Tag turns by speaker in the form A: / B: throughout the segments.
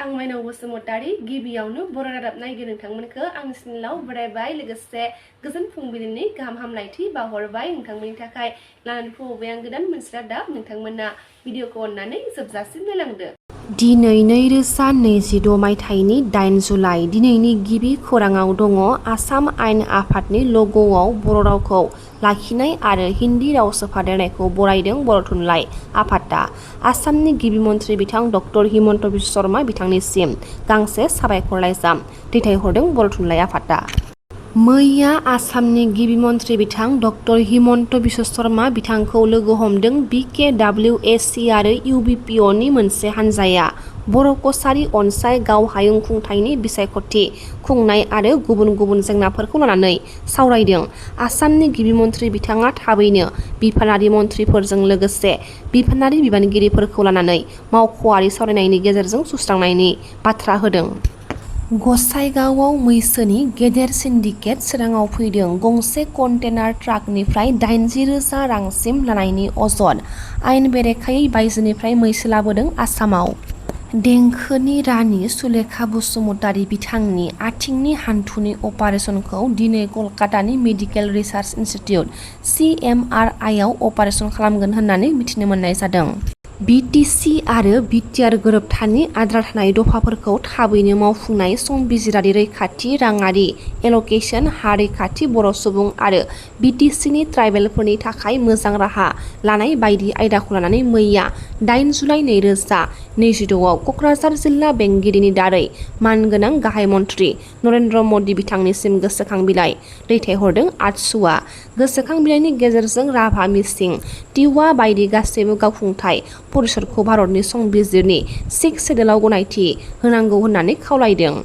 A: आं SmainaoBasumatari गिबियावनो बर' रादाब नायगिरि नोंथांमोनखौ आंनि चेनेलाव बरायबाय लोगोसे गोजोन फुंबिलिनि गाहाम हामलायथि बावहरबाय नोंथांमोननि थाखाय लानानै फैबाय आं गोदान मोनसे रादाब नोंथांमोना भिडिअखौ अननानै जोबजासिम नायलांदो।
B: दिनै 2026 मायथाइनि 8 जुलाइ दिनैनि गिबि खौराङाव दङ आसाम आयेन आफादनि लग'आव बर' रावखौ लाखिनाय आरो हिन्दी राव सोफादेरनायखौ बरायदों बर' थुनलाइ आफादा। आसामनि गिबि मन्थ्रि बिथां डक्टर हिमन्त बिश्व शर्मा बिथांनिसिम गांसे साबायखर लाइजाम दैथायहरदों बर' थुनलाइ आफादा। मैया आसामनि गिबि मन्थ्रि बिथां डक्टर हिमन्त बिश्व शर्मा बिथांखौ लोगो हमदों BKWSC आरो UBPOनि मोनसे हान्जाया बर' कछारी अनसाय गाव हायुं खुंथायनि बिसायख'थि खुंनाय आरो गुबुन गुबुन जेंनाफोरखौ लानानै सावरायदों। आसामनि गिबि मन्थ्रि बिथाङा थाबैनो बिफानारि मन्थ्रिफोरजों लोगोसे बिफानारि बिबानगिरिफोरखौ लानानै मावख'आरि सावरायनायनि गेजेरजों सुस्रांनायनि बाथ्रा होदों। गसाइगावआव मैसोनि गेदेर सिन्डिकेट सोराङाव फैदों। गंसे कन्टेनार ट्राकनिफ्राय 80,000 रांसिम लानायनि अजद। आयेन बेरेखायै बायजोनिफ्राय मैसो लाबोदों आसामाव। देंखोनि रानि सुलेखा बसुमतारी बिथांनि आथिंनि हान्थुनि अपारेसनखौ दिनै कलकातानि मेडिकेल रिसार्च इनस्टिट्युट CMRI आव अपारेसन खालामगोन होननानै मिथिनो मोननाय जादों। BTC आरो बिटिआर गोरोबथानि आद्रा थानाय दफाफोरखौ थाबैनो मावफुंनाय संबिजिरारि रैखाथि राङारि एल'केसन हा रैखाथि बर' सुबुं आरो BTCनि ट्राइबेलफोरनि थाखाय मोजां राहा लानाय बायदि आयदाखौ लानानै मैया 8 जुलाइ 2026 आव क'क्राझार जिल्ला बेंगिरिनि दारै मानगोनां गाहाय मन्थ्रि नरेन्द्र मदि बिथांनिसिम गोसोखां बिलाइ दैथायहरदों आजसुआ। गोसोखां बिलाइनि गेजेरजों राभा मिसिं टिवा बायदि गासैबो गावखुंथाय परिषदखौ भारतनि संबिजिरनि 6 सेडुलाव गनायथि होनांगौ होननानै खावलायदों।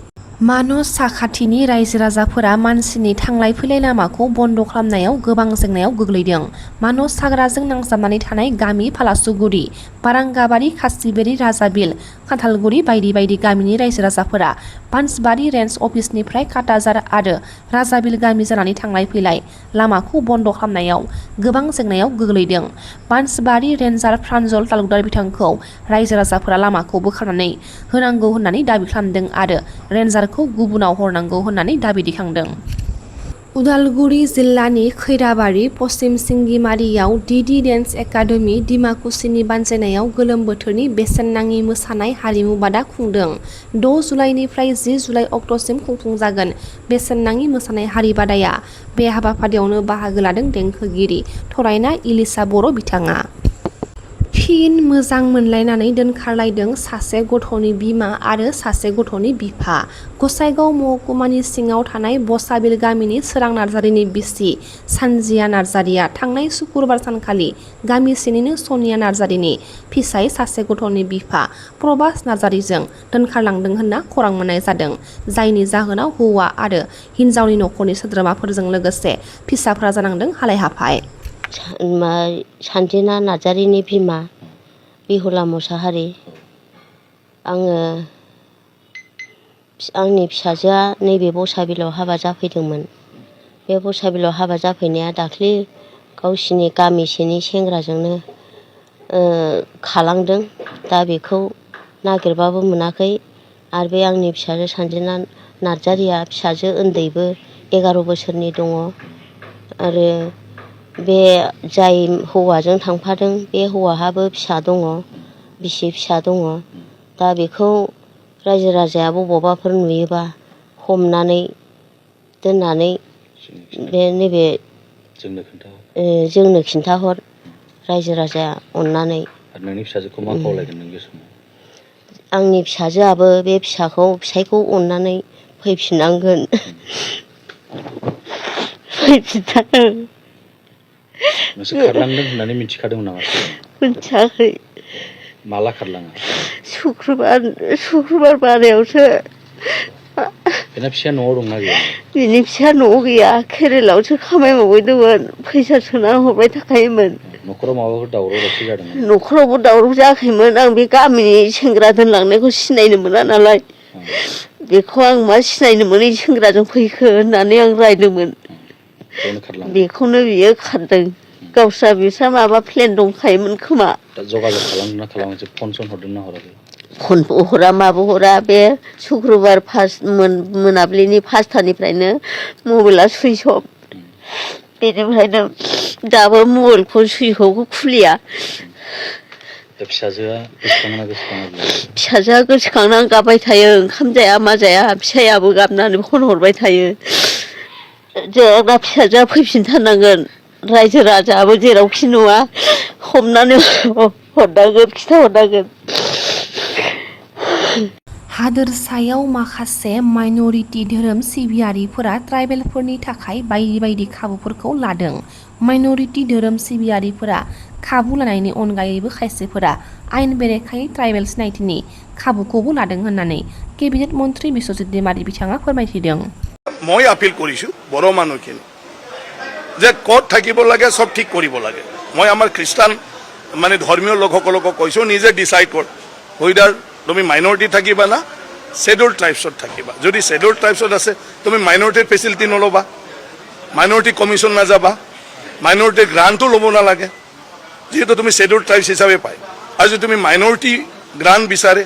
B: मानस साखाथिनि रायजो राजाफोरा मानसिनि थांलाय फैलाय लामाखौ बन्द' खालामनायाव गोबां जेंनायाव गोग्लैदों। मानस हाग्राजों नांजाबनानै थानाय गामि फालासुगुरि बारांगाबारि खासिबेरि राजाबिल खान्थालगुरि बायदि बायदि गामिनि रायजो राजाफोरा बान्सबारि रेन्ज अफिसनिफ्राय काटाजार आरो राजाबिल गामि जानानै थांलाय फैलाय लामाखौ बन्द' खालामनायाव गोबां जेंनायाव गोग्लैदों। बान्सबारि रेन्जार प्रान्जल तालुकदार बिथांखौ रायजो राजाफोरा लामाखौ बोखारनानै होनांगौ होननानै दाबि खालामदों आरो रेन्जारखौ गुबुनाव हरनांगौ होननानै दाबि दैखांदों। उदालगुरि जिल्लानि खैराबारि पश्चिम सिंगिमारियाव DD डेन्स एकाडेमि डिमाकुसिनि बानजायनायाव गोलोम बोथोरनि बेसेन नाङि मोसानाय हारिमु बादा खुंदों। 6 जुलाइनिफ्राय 10 जुलाइ अक्ट'सिम खुंफुंजागोन बेसेन नाङि मोसानाय हारि बादाया। बे हाबाफारियावनो बाहागो लादों देंखोगिरि थरायना इलिसा बर' बिथाङा। फिन मोजां मोनलायनानै दोनखारलायदों सासे गथ'नि बिमा आरो सासे गथ'नि बिफा। गसाइगाव महकुमानि सिङाव थानाय बसाबिल गामिनि सोरां नार्जारिनि बिसि सानजिया नार्जारिया थांनाय सुक्रुबार सानखालि गामिसेनिनो सनिया नार्जारिनि फिसाय सासे गथ'नि बिफा प्रबास नार्जारिजों दोनखारलांदों होनना खौरां मोननाय जादों। जायनि जाहोनाव हौवा आरो हिन्जावनि नखरनि सोद्रोमाफोरजों लोगोसे फिसाफोरा जानांदों हालाय हाफाय।
C: सानजिना नार्जारिनि बिमा बिहुला मुसाहारि। आंनि फिसाजोआ नैबे बसाबिलाव हाबा जाफैदोंमोन। बे बसाबिलाव हाबा जाफैनाया दाख्लि गावसिनि गामिसेनि सेंग्राजोंनो खालांदों। दा बेखौ नागिरबाबो मोनाखै आरो बे आंनि फिसाजो सानजिना नार्जारिया फिसाजो उन्दैबो 11 बोसोरनि दङ आरो बे जाय हौवाजों थांफादों बे हौवाहाबो फिसा दङ बिसि फिसा दङ। दा बेखौ रायजो राजाया बबावबाफोर नुयोबा हमनानै दोननानै बे नैबे जोंनो खिन्थाहर रायजो राजाया अननानै।
D: नोंनि फिसाजोखौ मा खावलायगोन नों बे समाव?
C: आंनि फिसाजोआबो बे फिसायखौ अननानै फैफिननांगोन।
D: नोंसोर खारलांदों होननानै मिथिखादोंमोन नामा?
C: मिथियाखै।
D: माला खारलाङा?
C: शुक्रुबार बारायावसो।
D: बेना फिसाया न'आव दंना गैया?
C: बिनि फिसाया न'आव गैया केरेलायावसो खामानि मावहैदोंमोन फैसा सोनानै हरबाय थाखायोमोन।
D: न'खराव माबाफोर दावराव दावसि जादोंमोन?
C: न'खरावबो दावराव जायाखैमोन। आं बे गामिनि सेंग्रा दोनलांनायखौ सिनायनो मोना नालाय बेखौ आं मा सिनायनो मोनै सेंग्राजों फैखो होननानै आं रायदोंमोन। बेखौनो बियो खारदों। गावस्रा बिस्रा माबा प्लेन दंखायोमोन खोमा।
D: दा जगाजग खालामदोंना खालामाखै? फन हरदोंना हराखै?
C: फनबो हरा माबो हरा बे शुक्रबार फार्स्ट मोनाबिलिनि 5टानिफ्रायनो मबाइला सुइच अफ बेनिफ्रायनो दाबो मबाइलखौ सुइचखौ खुलिया
D: फिसाजोआ गोसोखाङोना गोसोखाङा
C: फिसाजोआ गोसोखांनानै गाबबाय थायो ओंखाम जाया मा जाया फिसायाबो गाबनानै फन हरबाय थायो जोंना फिसाजोआ फैफिनथारनांगोन रायजो राजायाबो जेरावखि नुवा हमनानै हरनांगोन खिथाहरनांगोन
B: हादोरसायाव माखासे माइनरिटि धोरोम सिबियारिफोरा ट्राइबेलफोरनि थाखाय बायदि बायदि खाबुफोरखौ लादों। माइनरिटि धोरोम सिबियारिफोरा खाबु लानायनि अनगायैबो खायसेफोरा आयेन बेरेखायै ट्राइबेल सिनायथिनि खाबुखौबो लादों होननानै केबिनेट मन्त्रि बिश्वजित दैमारी बिथाङा फोरमायथिदों।
E: মই আপিল কৰিছোঁ বড় মানুহখিনি যে ক'ত থাকিব লাগে সব ঠিক কৰিব লাগে। মই আমাৰ খ্ৰীষ্টান মানে ধৰ্মীয় লোকসকলকো কৈছোঁ নিজে ডিচাইড কৰ হুইদাৰ তুমি মাইনৰিটি থাকিবা না শেডিউল ট্ৰাইবছত থাকিবা। যদি শেডিউল ট্ৰাইবছত আছে তুমি মাইনৰিটিৰ ফেচিলিটি নল'বা, মাইনৰিটি কমিশ্যন নাযাবা, মাইনৰিটিৰ গ্ৰাণ্টো ল'ব নালাগে যিহেতু তুমি শেডিউল ট্ৰাইবছ হিচাপে পায়। আৰু যদি তুমি মাইনৰিটি গ্ৰাণ্ট বিচাৰে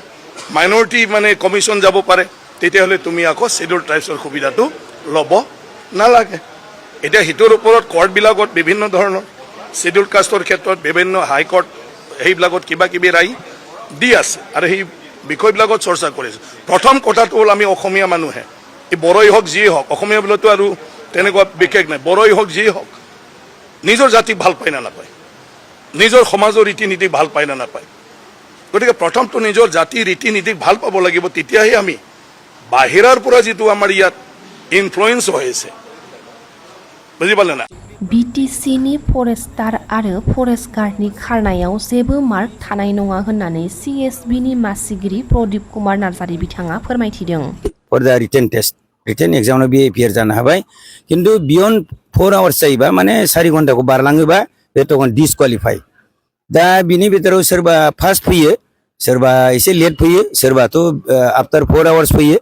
E: মাইনৰিটি মানে কমিশ্যন যাব পাৰে তেতিয়াহ'লে তুমি আকৌ শেডিউল ট্ৰাইবছৰ সুবিধাটো ল'ব নালাগে। এতিয়া সিটোৰ ওপৰত কৰ্টবিলাকত বিভিন্ন ধৰণৰ শেডিউল কাষ্টৰ ক্ষেত্ৰত বিভিন্ন হাইকোৰ্ট সেইবিলাকত কিবা কিবি ৰায় দি আছে আৰু সেই বিষয়বিলাকত চৰ্চা কৰিছে। প্ৰথম কথাটো হ'ল আমি অসমীয়া মানুহে এই বড়োই হওক যিয়ে হওক অসমীয়া বোলেতো আৰু তেনেকুৱা বিশেষ নাই বড়োই হওক যিয়ে হওক নিজৰ জাতিক ভাল পায় না নাপায়, নিজৰ সমাজৰ ৰীতি নীতিক ভাল পায় না নাপায়। গতিকে প্ৰথমটো নিজৰ জাতি ৰীতি নীতিক ভাল পাব লাগিব তেতিয়াহে আমি বাহিৰৰ পৰা যিটো আমাৰ ইয়াত ইনফ্লুৱেঞ্চ হৈছে বুজি পালে না।
B: बिटिसिनि फरेस्टार आरो फरेस्ट गार्डनि खारनायाव जेबो मार्क थानाय नङा होननानै CSBनि मासिगिरि प्रदीप कुमार नार्जारी बिथाङा फोरमायथिदों।
F: For the written test written एग्जामाव बे एपियार जानो हाबाय किन्तु बियन्ड 4 आवार्स जायोबा माने 4 घन्टाखौ बारलाङोबा बे तखन डिसक्वालिफाइ। दा बिनि बिथोराव सोरबा फार्स्ट फैयो सोरबा एसे लेट फैयो सोरबाथ' आफ्टार 4 आवार्स फैयो।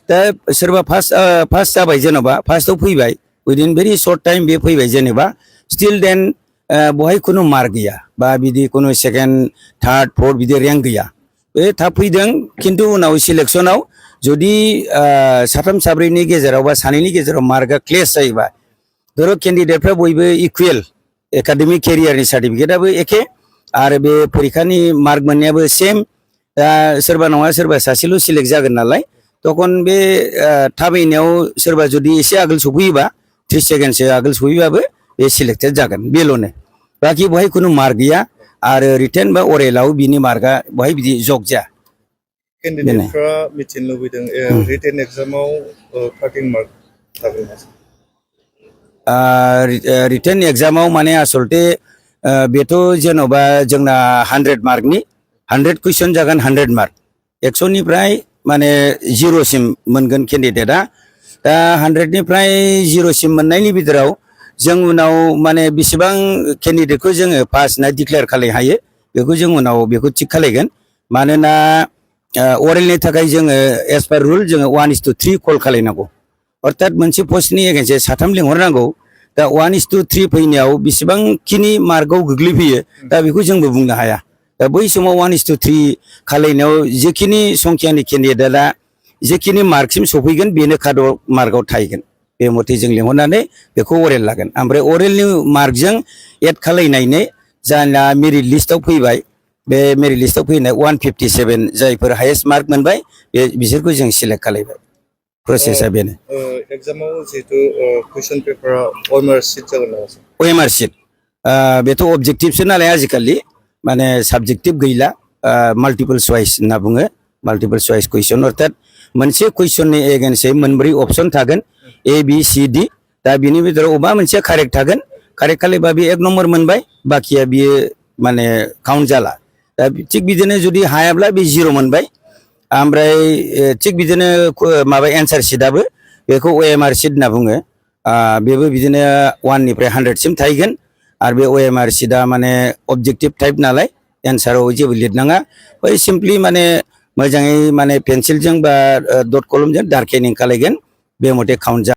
F: दा सोरबा फार्स्ट जाबाय जेन'बा फार्स्टआव फैबाय उइदिन भेरि सर्ट टाइम बे फैबाय जेनेबा स्टिल देन बहाय खुनु मार्क गैया बा बिदि खुनु सेकेन्ड थार्ड फोर्थ बिदि रेंक गैया। बे थाब फैदों किन्तु उनाव सिलेक्सनाव जुदि साथाम साब्रैनि गेजेराव बा सानैनि गेजेराव मार्कआ क्लेश जायोबा धर केन्डिडेटफ्रा बयबो इकुवेल एकाडेमिक केरियारनि सार्टिफिकेटआबो एखे आरो बे परिखानि मार्क मोननायाबो सेम। दा सोरबा नङा सोरबा सासेल' सिलेक्ट जागोन नालाय तखन बे थाबैनायाव सोरबा जुदि एसे आगोल सफैयोबा 30 सेकेन्डसो आगोल सफैबाबो बे सिलेक्टेड जागोन बेल'नो बाखि बहाय खुनु मार्क गैया आरो रिटेन बा अरेलाव बिनि मार्कआ बहाय बिदि जग जाया।
G: केन्डिडेटफ्रा मिथिनो लुबैदों रिटेन एग्जामाव 13 मार्क थागोन।
F: रिटेन एग्जामाव माने आसलते बेथ' जेन'बा जोंना 100 मार्कनि 100 कुइसन जागोन 100 मार्क 100निफ्राय माने 0सिम मोनगोन केन्डिडेटआ। दा 100निफ्राय 0सिम मोननायनि बिथोराव जों उनाव माने बेसेबां केन्डिडेटखौ जोङो पास होनना डिक्लेयार खालामनो हायो बेखौ जों उनाव बेखौ थिग खालामगोन। मानोना अरेलनि थाखाय जोङो एज पार रुल जोङो 1:3 कल खालामनांगौ अर्थात मोनसे पस्टनि एगेन्स्टै 3 लिंहरनांगौ। दा 1:3 फैनायाव बेसेबांखिनि मार्कआव गोग्लैफैयो दा बेखौ जोंबो बुंनो हाया। दा बै समाव 1:3 खालामनायाव जेखिनि संख्यानि केन्डिडेटआ जेखिनि मार्कसिम सफैगोन बेनो काट अफ मार्कआव थाहैगोन। बे मथे जों लिंहरनानै बेखौ अरेल लागोन ओमफ्राय अरेलनि मार्कजों एड खालामनानै जाना मेरिट लिस्टआव फैबाय बे मेरिट लिस्टआव फैनाय 157 जायफोर हायेस्ट मार्क मोनबाय बिसोरखौ जों सिलेक्ट खालामबाय। प्रसेसआ बेनो।
G: एग्जामाव जिहेतु कुइसन पेपारा ओएमआर सिट जागोन नामा?
F: ओएमआर सिट बेथ' अबजेक्टिभसो नालाय आजिखालि माने साबजेक्टिभ गैला माल्टिपल चॉइस होनना बुङो। माल्टिपल चॉइस कुइसन अर्थात मोनसे कुइसननि एगेन्स्टै मोनब्रै अपसन थागोन ABCD। दा बिनि बिथोराव अबा मोनसे कारेक्ट थागोन कारेक्ट खालामबा बे 1 नम्बर मोनबाय बाखिया बियो माने काउन्ट जाला। दा थिग बिदिनो जुदि हायाब्ला बे 0 मोनबाय ओमफ्राय थिग बिदिनो माबा एन्सार सिटआबो बेखौ OMR सिट होनना बुङो। बेबो बिदिनो 1निफ्राय 100सिम थाहैगोन आरो बे OMR सिटआ माने अबजेक्टिभ टाइप नालाय एन्साराव जेबो लिरनाङा बै सिम्पलि माने मोजाङै माने पेन्सिलजों बा डट कलमजों डार्केनिं खालामगोन बे मथे काउन्ट